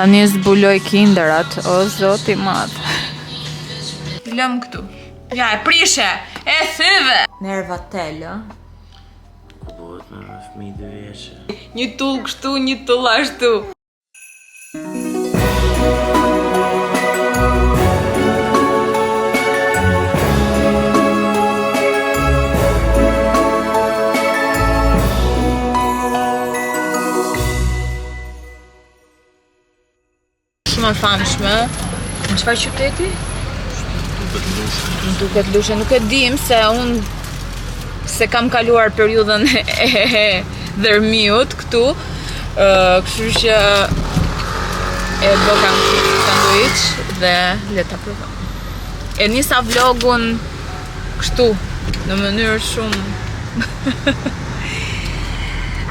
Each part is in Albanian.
Tani zbuloj kinderat, o zoti madh. I lëm këtu. Ja, e prishe, e thyve. Nerva tel, ë? Ku bëhet me me fëmijë dy vjeçë? Një tull kështu, një tull ashtu. Shumë e famshme. Në çfarë qyteti? Duket Lushe. Më duket Lushe, nuk e dim se unë se kam kaluar periudhën e Dhërmiut këtu. Ë, kështu që e bëkam këtë sanduiç dhe le ta provojmë. E nisa vlogun kështu, në mënyrë shumë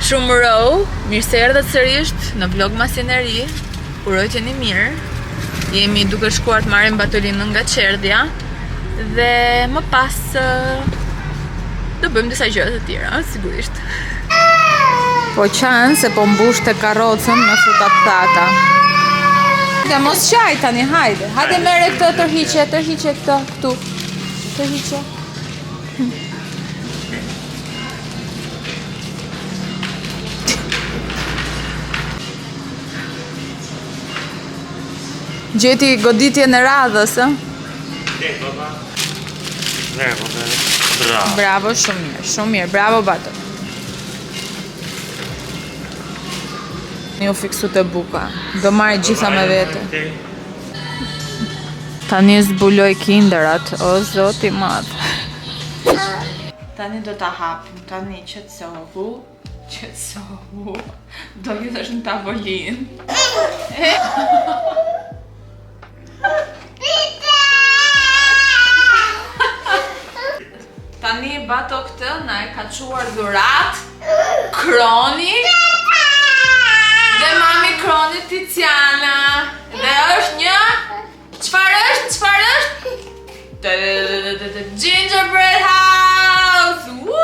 shumë raw. Mirë se erdhët sërish në vlogmasin e ri. Uroj të jeni mirë. Jemi duke shkuar të marrim Batolinën nga çerdhja dhe më pas do bëjmë disa gjëra të tjera, sigurisht. Po qan se po mbushte karrocën me fruta të thata. Dhe mos qaj tani, hajde. Hajde merre këtë tërhiqe, tërhiqe këtë këtu. Tërhiqe. Gjeti goditjen e radhës, ë? Bravo. Bravo, shumë mirë, shumë mirë. Bravo, Bato. Një u fiksu te buka. Do marrë gjitha me vete. Tani zbuloj kinderat, o zoti madh. Tani do ta hapim, tani qetësohu, qetësohu. Do hidhesh në tavolinë. Tani Bato këtë na e ka çuar dhuratë Kroni Dhe mami Kroni Tiziana Dhe është një Çfarë është? Çfarë është? Gingerbread house! Woo!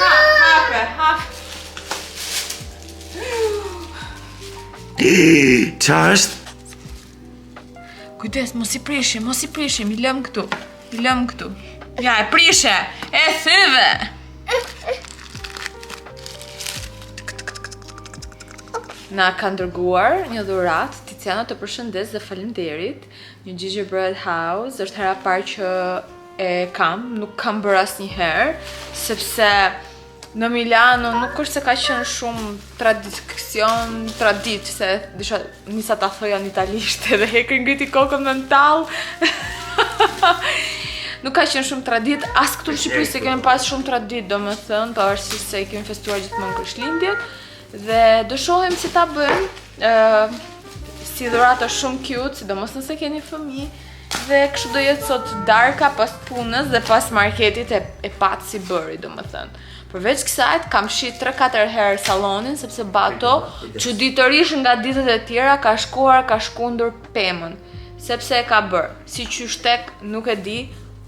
Ha, hape, hape. Qa është? Kujdes, mos i prishim, mos i prishim, i lëm këtu. I lëm këtu. Ja, e prishe, e thyve. Na kanë dërguar një dhuratë, Tiziana të përshëndes dhe faleminderit. Një gingerbread house, është hera e parë që e kam, nuk kam bërë asnjëherë, sepse në Milano nuk është se ka qenë shumë tradicion, traditë, se disha, nisa ta thoja në italisht edhe hekri ngriti kokën me më Nuk ka qenë shumë traditë, as këtu në Shqipëri se kemi pas shumë traditë, domethënë, pavarësisht se i kemi festuar gjithmonë Krishtlindjet. Dhe do shohim si ta bëjmë, ë si dhuratë është shumë cute, sidomos nëse keni fëmijë. Dhe kështu do jetë sot darka pas punës dhe pas marketit e, e pat si bëri, domethënë. Përveç kësaj, kam fshi 3-4 herë sallonin, sepse Bato, çuditërisht nga ditët e tjera, ka shkuar, ka shkundur pemën. Sepse e ka bërë. Si qysh tek, nuk e di,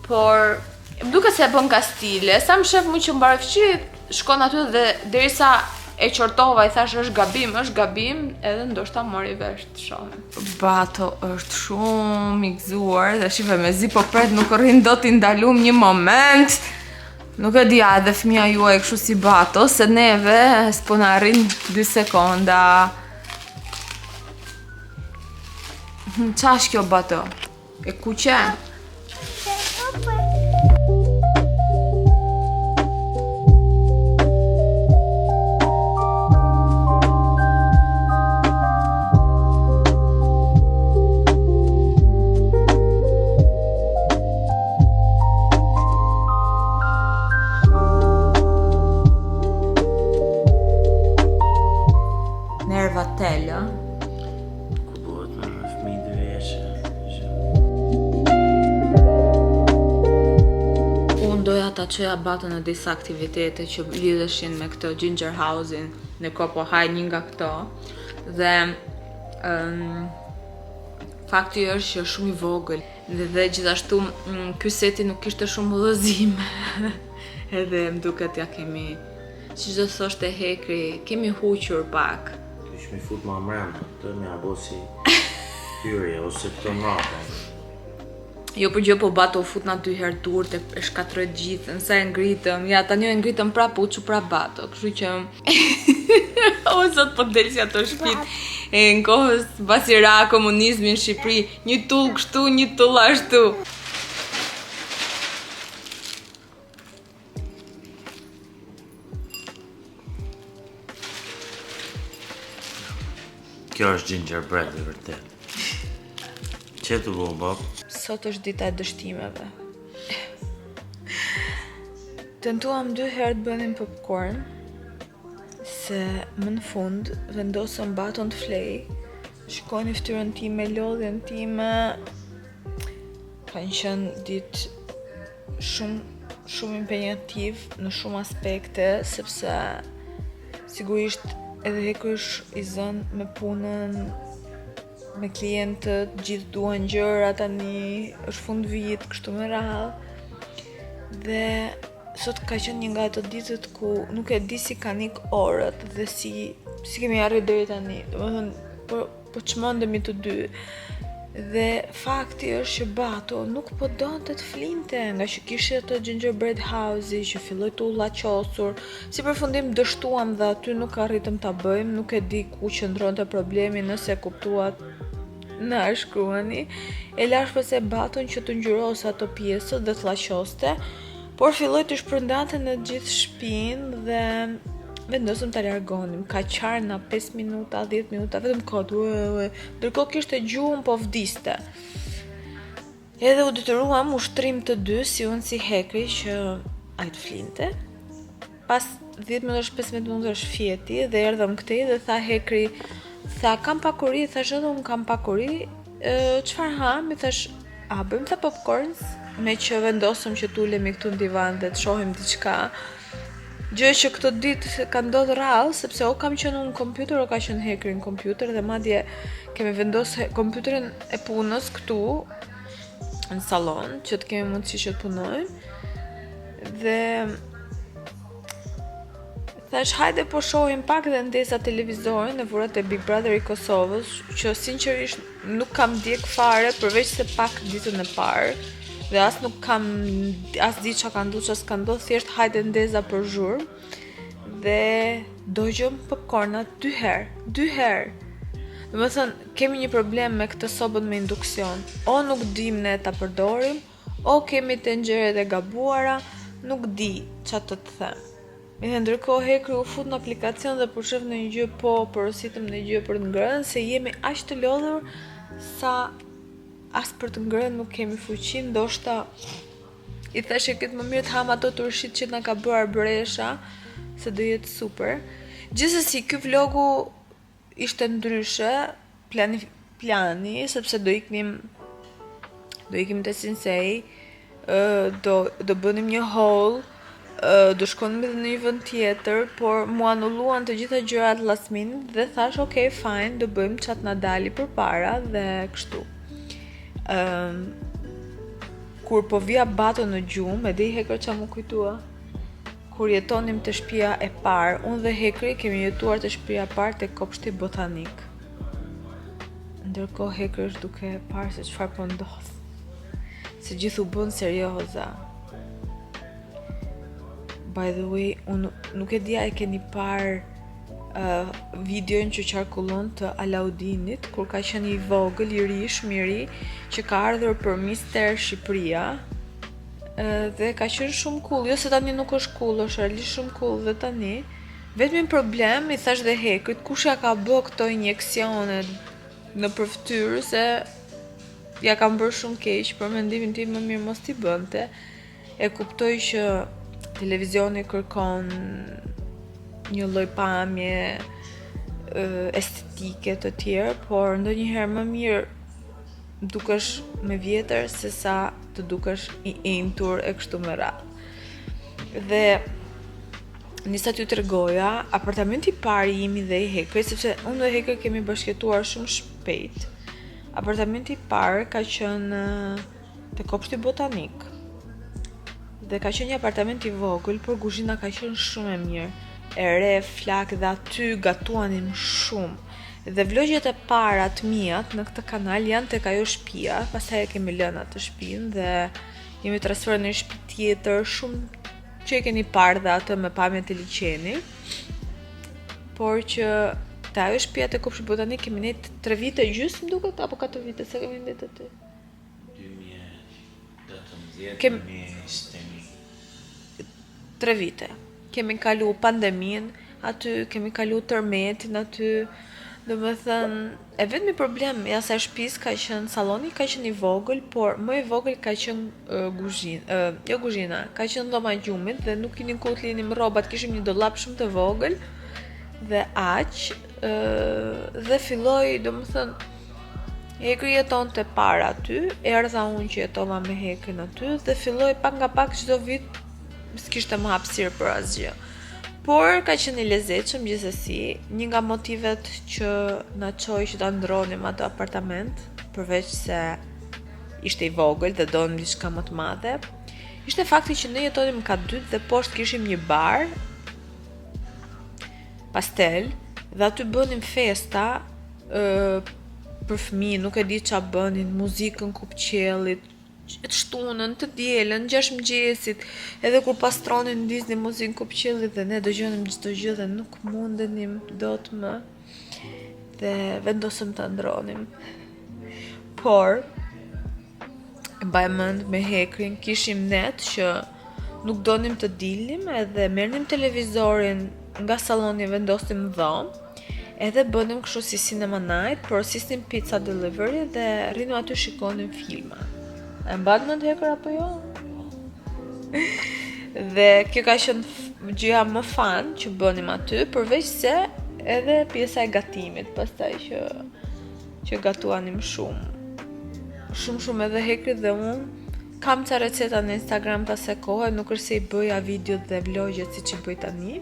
por më duket se e bën kastile. Sa më shef mu që mbaroj fshi, shkon aty dhe derisa e qortova, i thash është gabim, është gabim, edhe ndoshta mori vesh të shohim. Bato është shumë i gëzuar dhe shife mezi po pret nuk rrin dot i ndalum një moment. Nuk e di a edhe fëmija juaj kështu si Bato, se neve s'po na arrin 2 sekonda. Qa është kjo Bato? E kuqe? Nerva tel, ë? Ku bëhet me me fëmijë dy vjeçë? Unë doja ta çoja Baton në disa aktivitete që lidheshin me këtë ginger house-in, në kohë po haj një nga këto. Dhe um, fakti është që është shumë i vogël dhe, dhe gjithashtu mm, ky seti nuk kishte shumë udhëzime. Edhe më duket ja kemi. Siç do thoshte Hekri, kemi huqur pak. Kish mi fut ma mrena, të mi abo si hyrje, ose këto mrapa. Jo për gjë po Bato u fut na dy herë durt e, e shkatroi të gjithën, sa e ngritëm. Ja, tani e ngritëm prapë, u çu prapë Bato, kështu që o zot po del si ato shtëpit e në kohës pasi ra komunizmi në Shqipëri, një tull kështu, një tull ashtu. Kjo është gingerbread e vërtet. Që të bo, bab? Sot është dita e dështimeve. Tentuam dy herë të bënim popcorn, se më në fund vendosëm Baton të flej. Shikoni fytyrën time, lodhjen time. Kanë qenë ditë shumë shumë impenjativ në shumë aspekte, sepse sigurisht edhe Hekri është i zënë me punën, me klientët, gjithë duan gjëra tani, është fund vit, kështu me radhë. Dhe sot ka qenë një nga ato ditët ku nuk e di si kanë ik orët dhe si si kemi arrit deri tani. Domethënë, po po çmendemi të dy. Dhe fakti është që Bato nuk po donte të flinte, nga që kishte ato gingerbread house që filloi të u llaqosur. Si përfundim dështuam dhe aty nuk arritëm ta bëjmë, nuk e di ku qëndronte problemi, nëse e kuptuat na e shkruani. E lash pastaj Baton që të ngjyrosë ato pjesët dhe të llaqoste, por filloi të shpërndante në gjithë shtëpinë dhe vendosëm ta largonim. Ka qarë na 5 minuta, 10 minuta, vetëm kot. Ue, ue. Ndërkohë kishte gjumë, po vdiste. Edhe u detyruam, u shtrim të dy, si unë si Hekri, që ai të flinte. Pas 10 minutash, 15 minutash fjeti dhe erdhëm këtej dhe tha Hekri, tha kam pak uri, thash edhe unë kam pak uri, çfarë ham, i thash a bëjmë tha popcorns, me që vendosëm që të ulemi këtu në divan dhe të shohim diçka. Gjë që këto ditë ka ndodhur rrallë, sepse o kam qenë unë në kompjuter, o ka qenë Hekri në kompjuter dhe madje kemi vendosur kompjuterin e punës këtu në sallon që të kemi mundësi që të punojmë. Dhe thash hajde po shohim pak dhe ndeza televizorin e vura te Big Brother i Kosovës, që sinqerisht nuk kam ndjek fare përveç se pak ditën e parë dhe as nuk kam as di çka ka ndodhur, çka s'ka ndodhur, thjesht hajde ndeza për zhurmë dhe dogjëm popcornat dy herë, dy herë. Domethënë, kemi një problem me këtë sobën me induksion. O nuk dim ne ta përdorim, o kemi tenxheret e gabuara, nuk di ça të të them. Edhe ndërkohë Hekri u fut në aplikacion dhe po shef ndonjë gjë po porositëm ndonjë gjë për të ngrënë se jemi aq të lodhur sa as për të ngrënë nuk kemi fuqi, ndoshta i thashë këtë më mirë të ham ato turshit që na ka bërë Arbëresha se do jetë super. Gjithsesi, ky vlogu ishte ndryshe plani plani sepse do iknim do ikim te Sinsay, do do bënim një haul, do shkonim edhe në një vend tjetër, por mu anulluan të gjitha gjërat last minute dhe thash ok, fine, do bëjmë ça të na dali përpara dhe kështu. Ëm kur po vija Baton në gjumë, e di Hekër ça m'u kujtua? Kur jetonim te shtëpia e parë, unë dhe Hekri kemi jetuar te shtëpia e parë te kopshti botanik. Ndërkohë Hekri është duke parë se çfarë po ndodh. Se gjithë u bën serioza. By the way, unë nuk e di a e keni parë uh, videon që qarkullon të Alaudinit kur ka qenë i vogël, i ri, shumë i ri, që ka ardhur për Mister Shqipëria dhe ka qenë shumë cool, jo se tani nuk është cool, është realisht shumë cool dhe tani. Vetëm problem i thash dhe Hekrit, kush ja ka bë këto injeksione në përfytyrë se ja kam bërë shumë keq, për mendimin tim më mirë mos t'i bënte. E kuptoj që televizioni kërkon një lloj pamje estetike të tjerë, por ndonjëherë më mirë dukesh me vjetër se sa të dukesh i enjtur e kështu me radhë. Dhe nisa t'ju tregoja, apartamenti i parë i imi dhe i Hekrit, sepse unë dhe Hekri kemi bashkëjetuar shumë shpejt. Apartamenti i parë ka qenë te kopshti botanik. Dhe ka qenë një apartament i vogël, por kuzhina ka qenë shumë e mirë. e re flakë dhe aty gatuanim shumë. Dhe vlogjet e para të miat në këtë kanal janë tek ajo shtëpia, pastaj e kemi lënë atë shtëpinë dhe jemi transferuar në një shtëpi tjetër, shumë që e keni parë dhe atë me pamje të liqenit. Por që te ajo shtëpia te Kopshti Botanik kemi nejt 3 vite e gjysmë duket apo 4 vite sa kemi nejt aty. 2018 Kem... 2021. 3 vite. Kemi kalu pandeminë aty, kemi kalu tërmetin aty. Domethënë, e vetmi problem i asaj shtëpisë ka qenë salloni ka qenë i vogël, por më i vogël ka qenë uh, guzhinë, uh, jo guzhina, ka qenë dhoma e gjumit dhe nuk kinim ku të linim rrobat, kishim një dollap shumë të vogël dhe aq uh, dhe filloi, domethënë, Hekri jetonte para aty, erdha unë që jetova me Hekrin aty dhe filloi pak nga pak çdo vit s'kishte më hapësirë për asgjë. Por ka qenë i lezetshëm gjithsesi, një nga motivet që na çoi që ta ndronim atë apartament, përveç se ishte i vogël dhe donim diçka më të madhe, ishte fakti që ne jetonim në kat dytë dhe poshtë kishim një bar pastel dhe aty bënim festa ë për fëmijë, nuk e di ça bënin, muzikën kupqiellit, të shtunën, të dielën, 6 mëngjesit, edhe kur pastronin ndiznin muzikën kupqiellit dhe ne dëgjonim çdo gjë dhe nuk mundenim dot më dhe vendosëm ta ndronim. Por e mbaj mend me Hekrin kishim net që nuk donim të dilnim edhe merrnim televizorin nga salloni e vendosnim në dhomë edhe bënim kështu si cinema night, porosisnim pizza delivery dhe rrinim aty shikonim filma. E mban mend Hekër apo jo? Dhe kjo ka qenë gjëja më fun që bënim aty, përveç se edhe pjesa e gatimit, pastaj që që gatuanim shumë. Shumë shumë edhe Hekri dhe unë kam ca receta në Instagram të asaj kohe, nuk është se i bëja videot dhe vlogjet siç i bëj tani,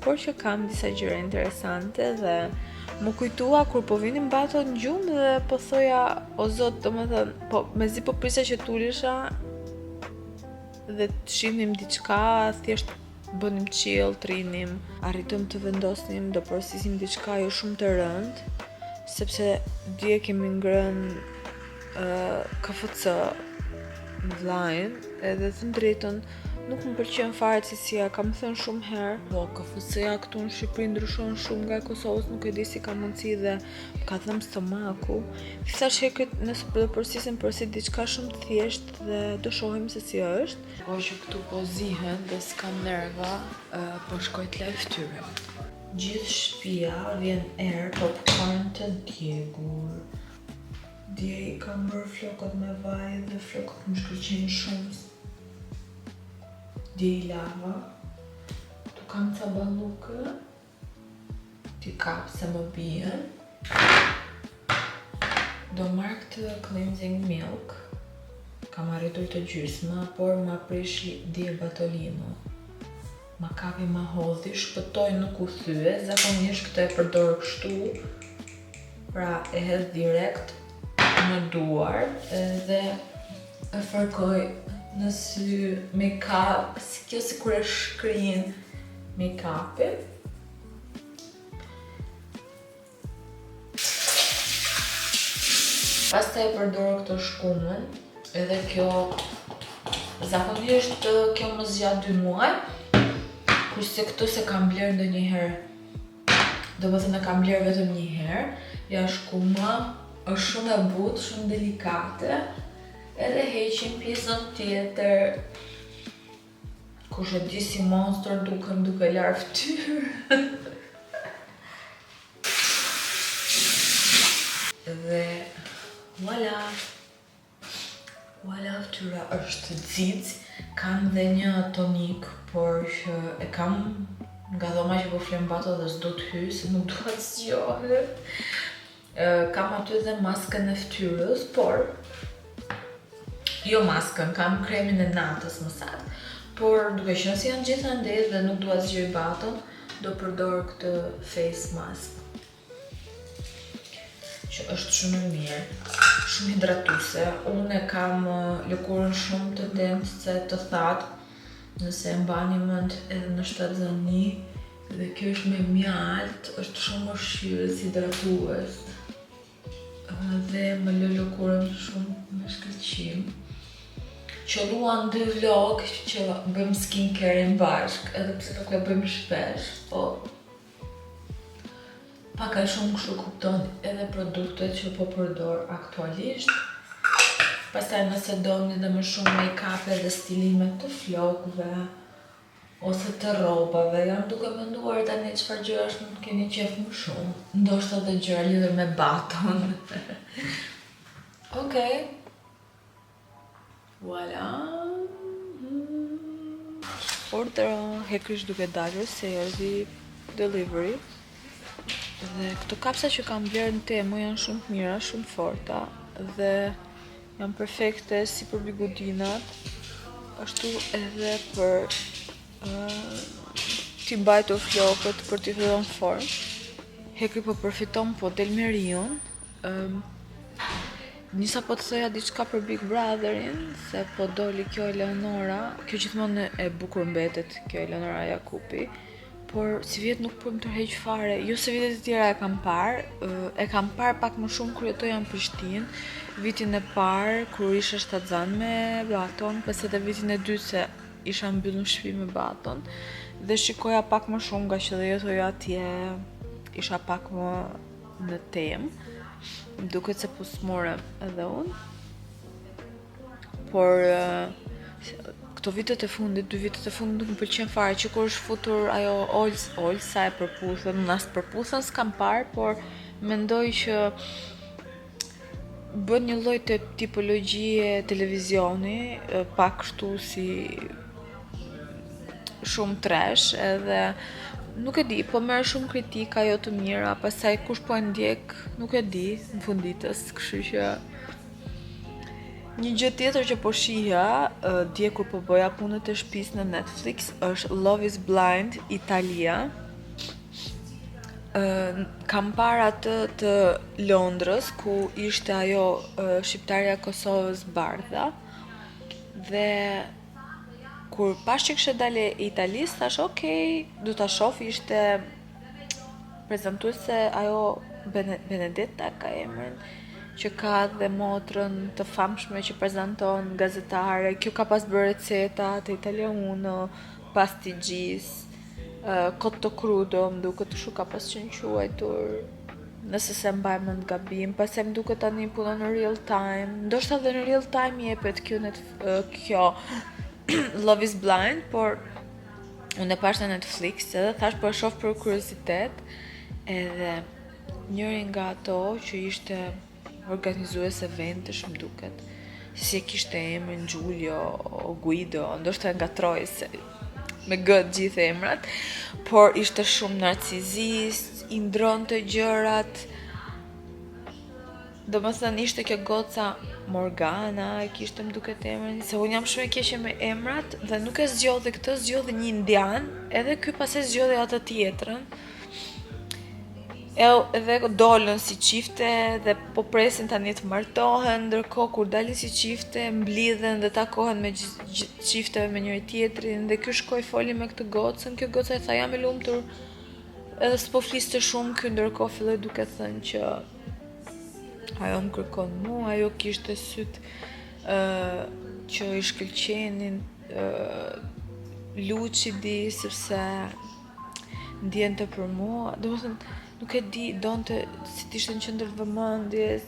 por që kam disa gjëra interesante dhe më kujtua kur po vinim Bato në gjumë dhe po thoja o zot, domethënë, po mezi po prisja që të ulesha dhe të shihnim diçka, thjesht bënim chill, të rrinim, arritëm të vendosnim, do porosisim diçka jo shumë të rëndë, sepse dje kemi ngrënë uh, KFC me vllain, edhe të drejtën nuk më pëlqen fare cilësia, kam thënë shumë herë. Po KFC-ja këtu në Shqipëri ndryshon shumë nga e Kosovës, nuk e di si ka mundësi dhe më ka dhëmb stomaku. I thash Hekrit nëse do porosisim, porosit diçka shumë të thjeshtë dhe do shohim se si është. Po që këtu po zihen dhe s'kam nerva, uh, po shkoj të laj fytyrën. Gjithë shtëpia vjen erë popcorn të djegur. Dje i kam bërë flokët me vaj dhe flokët më shkëlqejnë shumë. Dje i lava. Tu kam ca ballukë. T'i kap se më bien. Do marr këtë cleansing milk. Kam arritur të gjysma, por ma prishi dje Batolino. Ma kapi ma hodhi, shpëtoj nuk u thye, zakonisht këtë e përdor kështu, pra e hedh direkt në duar dhe e fërkoj në sy make-up, si kjo si kur e shkrin make-upin. Pastaj e përdor këtë shkumën, edhe kjo zakonisht kjo më zgjat 2 muaj, kurse këtë s'e kam blerë ndonjëherë. Domethënë e kam blerë vetëm një herë. Ja shkuma është shumë e butë, shumë delikate. Edhe heqim pjesën tjetër. Kush e di si monster dukem duke larë fytyrë. Dhe voila. Voila, fytyra është xixë. Kam dhe një tonik, por që e kam nga dhoma që po flen Bato dhe s'do të hyj, se nuk dua të zgjohet. Kam aty dhe maskën e fytyrës, por jo maskën, kam kremin e natës më saktë. Por duke qenë se janë gjithë andej dhe nuk dua të zgjoj Baton, do përdor këtë face mask që është shumë e mirë, shumë hidratuese. Unë e kam lëkurën shumë të dense, të thatë, nëse e mbani mend edhe në shtatzëni. Dhe kjo është me mjalt, është shumë ushqyes, hidratues dhe më lë lëkurën shumë me shkëlqim. Qëlluan dy vlog që bëjmë skincare-in bashk, edhe pse nuk e bëjmë shpesh, po pak a shumë kështu kupton edhe produktet që po përdor aktualisht. Pastaj nëse doni dhe më shumë make-up edhe stilime të flokëve ose të rrobave, jam duke menduar tani çfarë gjërash mund të keni qef më shumë. Ndoshta edhe gjëra lidhur me Baton. Okej. Voila. Urdhëro, Hekri është duke dalur se erdhi delivery. Dhe këto kapsa që kam blerë në Temu janë shumë të mira, shumë të forta dhe janë perfekte si për bigudinat, ashtu edhe për t'i mbajtur flokët për t'i dhënë formë. Hekri po përfiton po del me Riun. Nisa po të thoja diçka për Big Brotherin, se po doli kjo Eleonora, kjo gjithmonë e bukur mbetet kjo Eleonora Jakupi, por si vjet nuk po më tërheq fare, jo se vitet e tjera e kam parë, e kam parë pak më shumë kur jetoja në Prishtinë, vitin e parë kur isha shtatzan me Baton, pastaj edhe vitin e dytë se isha mbyllur në shtëpi me Baton dhe shikoja pak më shumë nga që dhe jetoja atje, isha pak më në temë. Më duket se po smurem edhe unë. Por këto vitet e fundit, dy vitet e fundit nuk më pëlqen fare që kur është futur ajo Ols, Olsa e Përputhen, unë as Përputhen s'kam parë, por mendoj që bën një lloj të tipologjie televizioni, pak kështu si shumë trash edhe nuk e di, po merr shumë kritika jo të mira, pastaj kush po e ndjek, nuk e di në fund ditës, kështu që një gjë tjetër që po shihja dje kur po bëja punët e shtëpisë në Netflix është Love is Blind Italia. Kam parë atë të Londrës ku ishte ajo shqiptarja e Kosovës Bardha dhe kur pash që kishte dalë e Italisë, thash okej, do ta shoh, ishte prezantuese ajo Benedetta ka emrin, që ka dhe motrën të famshme që prezanton gazetare. Kjo ka pas bërë receta të Italia Uno, Pastigjis, Cotto Crudo, më duket kështu ka pas qenë quajtur, nëse se mbaj mend gabim. Pastaj më duket tani punon në Real Time. Ndoshta edhe në Real Time jepet kjo net, kjo Love is Blind, por unë e pash në Netflix edhe thash po e shoh për kuriozitet. Edhe njëri nga ato që ishte organizues eventesh, më duket, si e kishte emrin Giulio o Guido, ndoshta nga Troj se me G të gjithë emrat, por ishte shumë narcizist, i ndronte gjërat. Do më thënë ishte kjo goca Morgana, e kishte më duket emrin, se unë jam shumë e keqe me emrat dhe nuk e zgjodhi këtë, zgjodhi një indian, edhe ky pastaj zgjodhi atë tjetrën. E edhe dolën si çifte dhe po presin tani të martohen, ndërkohë kur dalin si çifte mblidhen dhe takohen me çifteve me njëri tjetrin dhe ky shkoi foli me këtë gocën, kjo goca i tha jam e lumtur. Edhe s'po fliste shumë, ky ndërkohë filloi duke thënë që ajo më kërkon mua, ajo kishte syt që i shkëlqenin lucidi sepse ndjente për mua, do më thënë, nuk e di, donte si të ishte në qendër të vëmendjes,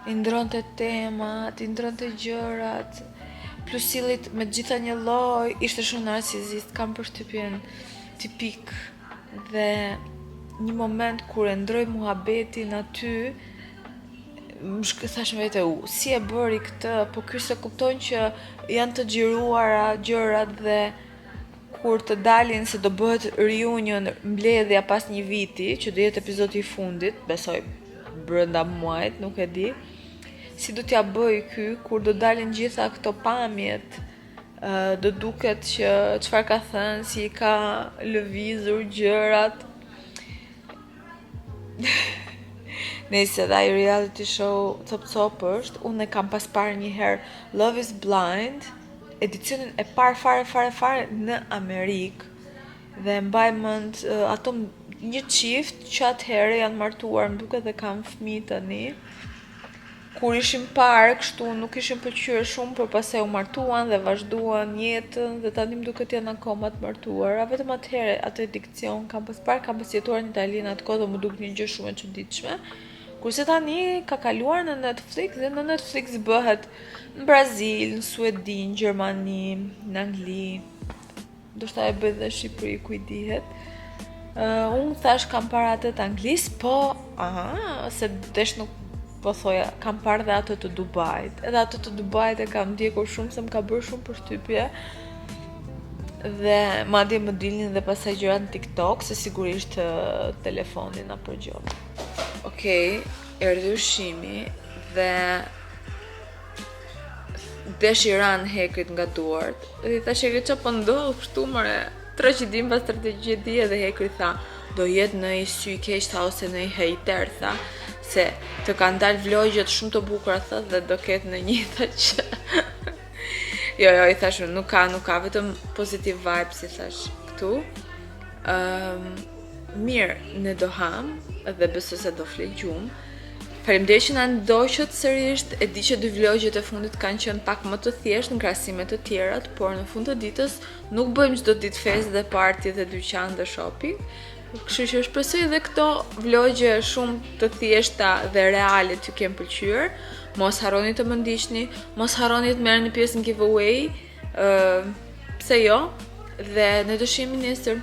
i ndronte temat, i ndronte gjërat, plus sillet me të gjitha një lloj, ishte shumë narcizist, kam përshtypjen tipik dhe një moment kur e ndroj muhabetin aty, më shkë thash me vete, u, si e bëri këtë, po ky se kupton që janë të xhiruara gjërat dhe kur të dalin se do bëhet reunion mbledhja pas një viti, që do jetë epizodi i fundit, besoj brenda muajit, nuk e di. Si do t'ja bëj ky kur do dalin gjitha këto pamjet, do duket që çfarë ka thënë, si i ka lëvizur gjërat. Nëse dhe ai reality show cop cop është, unë e kam pas parë një herë Love is Blind, edicionin e parë fare fare fare në Amerikë. Dhe mbaj mend ato një çift që atëherë janë martuar, më duket dhe kanë fëmijë tani. Kur ishim parë kështu nuk ishin pëlqyer shumë, por pastaj u martuan dhe vazhduan jetën dhe tani më duket janë akoma të martuara. Vetëm atëherë atë edikcion kam pas parë, kam pas jetuar në Itali në atë kohë dhe më duk një gjë shumë e çuditshme. Kurse tani ka kaluar në Netflix dhe në Netflix bëhet në Brazil, në Suedi, në Gjermani, në Angli, ndoshta e bëjnë dhe në Shqipëri, ku i dihet. Unë thash kam parë atë të Anglisë, po, aha, se desh nuk po thoja, kam parë dhe atë të Dubait. Edhe atë të Dubait e kam ndjekur shumë se më ka bërë shumë përshtypje. Dhe madje më dilnin dhe pasaj gjërat në TikTok, se sigurisht telefonin na përgjon. Okej, erdhi ushqimi dhe desh i ran Hekrit nga duart. Dhe i thash Hekrit çfarë po ndodh kështu more? Tragjedi mbas tragjedie dhe Hekri tha, do jetë në i sy i keq tha ose në i hater tha, se të kanë dalë vlogjet shumë të bukura tha dhe do ketë në një tha që Jo, jo, i thash unë, nuk ka, nuk ka, vetëm positive vibes i thash këtu. Mirë, ne do ham dhe besoj se do fle gjumë. Faleminderit që na ndoqët sërisht. E di që dy vlogjet e fundit kanë qenë pak më të thjeshtë në krahasim me të tjerat, por në fund të ditës nuk bëjmë çdo ditë festë dhe party dhe dyqan dhe shopping. Kështu që shpresoj edhe këto vlogje shumë të thjeshta dhe reale t'ju kenë pëlqyer. Mos harroni të më ndiqni, mos harroni të merrni pjesë në giveaway. Pse jo? Dhe ne do shihemi nesër.